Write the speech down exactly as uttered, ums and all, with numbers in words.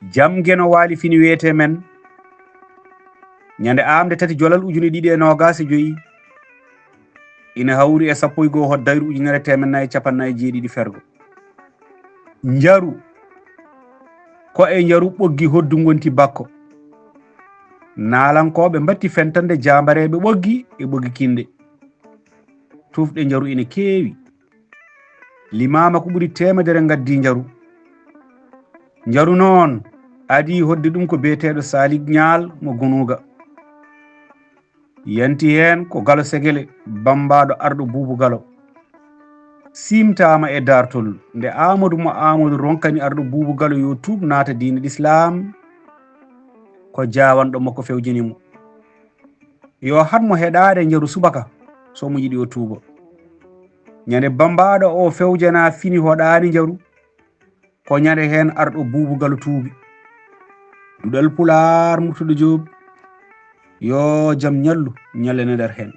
Jam Geno Waali fini wiyetee men, ñande aamde tati jolal ujune ɗiɗi e noogaas e joyi, ina hawri e sappo e goo hot dayru ujunere teemen nayi e capanɗe nayi e jeeɗiɗi fergo. Njaru, ko e njaru ɓoggi hoddu ngonti bakko. Naalankooɓe mbatti fentande jaambareeɓe ɓoggi e ɓoggi kinɗe. Tufɗe njaru ina keewi. Limaama ko ɓuri teemedere ngaddi njaru. Njaru noon adii hodde ɗum ko biyeteeɗo Saalig Ñaal mo Gunuuga. Yanti heen ko Galo Segele, bammbaaɗo Arɗo Buubu Galo. Siimtaama e daartol, nde Aamadu mo Aamadu ronkani Arɗo Buubu Galo yo tuub naata diine Lislaam, ko jaawanɗo makko fewjini mo. Yo haɗ mo heɗaade njaru subaka, so omo yiɗi o tuuba. Ñande bammbaaɗo o fewjanaa fini hoɗaani njaru, ko ñande heen Arɗo Buubu Galo tuubi. Duɗal Pulaar Murtuɗo Joob, yo jam ñallu, ñallane nder heen.